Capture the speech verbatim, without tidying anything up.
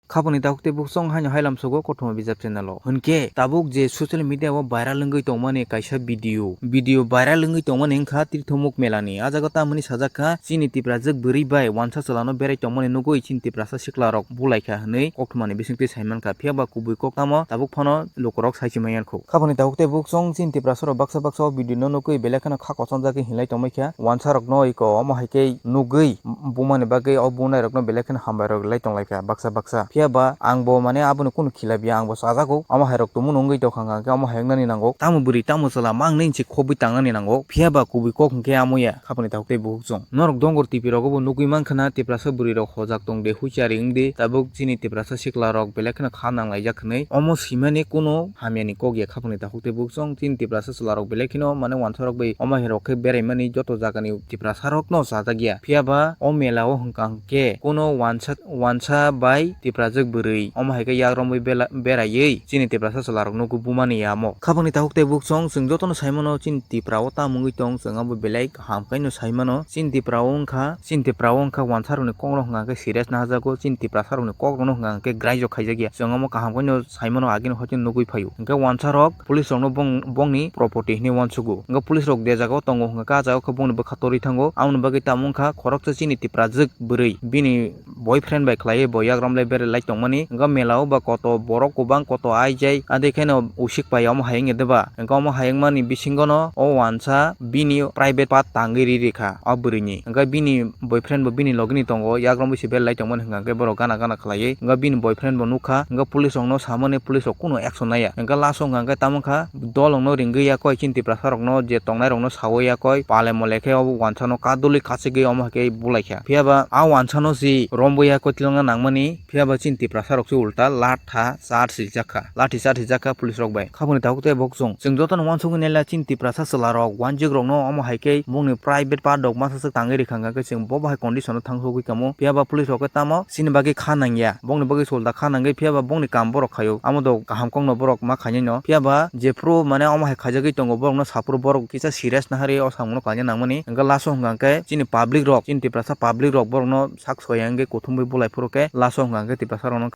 Khapangni takhuk tei bukhuk chwng haino hailam sugo kothoma bijap channel o. Hwnkhe tabuk je social media o viral wngwi tongmani kaisa video, video viral wngwi tongmani wngkha Tirthomuk Mela ni. A jaga tamoni sajak kha, chini Tiprajwk bwrwi bai wansa chwlano berai tongmani nugwi chini Tiprasa sikla rok bulaikha hwnwi koktwmani bisingtwi saimankha. Phiya ba kubui kok tamo tabuk phano lukurok saichimai yankho. Khapangni takhuk tei bukhuk chwng chini Tiprasa rok baksa baksa o video no nugwi belai kheno kha kochonjagwi hinlai tongmai kha. Wansa rok no iko omo hai khe nugwi bumani bagwi o bunai rok no belai kheno hambai rok lai tonglaikha baksa baksa. Phiya ba ang bo mane abono kunu khilabya, ang bo chajago. Omo hai rok tongmano wngwi tongkha hwnkha khe omo hai wngnani nango. Tamo bwrwi tamo chwla mang nini se khobwi tangnani nango. Phiya ba kubui kok hwnkhe amo ya. Khapangni takhuk tei bukhuk chwng. Norok dongor T V rogo bo nugwi mankha na Tiprasa bwrwi rok hojak tong de, huichari wng de, tabuk chini Tiprasa sikla rok belai kheno kha nang laijak hwnwi. Omo swimani kuno hamya ni kok ya khapangni takhuk tei bukhuk chwng. Chini Tiprasa chwla rok belai kheno mane wansa rok bai omo hai rok khe berai mani joto jaga ni Tiprasa rok no chajak ya. Phiya ba o mela o hwnkha hwnkhe kuno wansa, wansa bai Tiprajwk bwrwi omo hai khe yagromwi bela-, beraiwi chini Tiprasa chwla rok nugwi bumani ya omo. Khapangni takhuk tei bukhuk chwng, chwng joto no sai mano chini Tipra o tamo wngwi tong, chwng abo belai kaham khe no sai mano. Chini Tipra o wngkha, chini Tipra o wngkha wansa rok ni kok no hwnkha khe serious naharjago, chini Tiprasa rok ni kok rok no hwnkha khe graijo khaijak ya. Chwng omo kaham khe no sai mano, agini hoi khe nugwi phaio. Hwnkhe wansa rok police rok no bong-, bongni property hinwi uansugo. Hwnkhe police rok je jaga o tongo hwnkha khe ah jaga o khe bongni bwkha torwi thango. Aboni bagwi tamo wngkha khoroksa chini Tiprajwk bwrwi bini boyfriend bai khlaiwi bo yagram lai berai lai tongmani. Hwnkhe mela o ba koto borok kwbang koto aijai, adai kheno usik pai omo hai wngya de ba. Hwnkhe omo hai wngmani bisingo no o wansa bini private part tangwi ri rikha o bwrwini. Hwnkhe bini boyfriend bo bini logini tongo, yagram bai se berai lai tongmani hwnkha khe borok gana gana khlaiwi. Hwnkhe bini boyfriend bo nukha, hwnkhe police rok no samani police rok kunu action naiya. Hwnkhe last o hwnkha khe tamo wngkha dolong no ringwi yakoi chini Tiprasa rok no je tongnai rok no sawi yakoi pale mole khe obo wansa no kadulwi kachigwi omo hai khe bulaikha. Phiya ba a wansa no si romwi yakoi tilokna nangmani. Phiya ba chini Tiprasa rok se ulta latha charge rijak kha, lathi charge rijak kha police rok bai. Khapangni takhuk tei bukhuk chwng, chwng joto no uansugwi naila chini Tiprasa chwla rok wanjik rok no omo hai khe bongni private part rok masa swk tangwi rikha hwnkha khe chwng bo bahai condition o thangsugwi kamo. Phiya ba police rok khe tamo chini bagwi kha nangya, bongni bagwi se ulta kha nangwi, phiya ba bongni kam borok khaio, amo do kaham kok no borok ma khainai no. Phiya ba jephru mane omo hai khaijagwi tongo borok no saphuru borok kisa serious naharwi o samung no khlaina nangmani. Hwnkhe last o hwnkha khe chini public rok, chini Tiprasa public rok borok no sak soya wngwi kuthumwi bulai phuru khe last o hwnkha khe Tiprasa rok no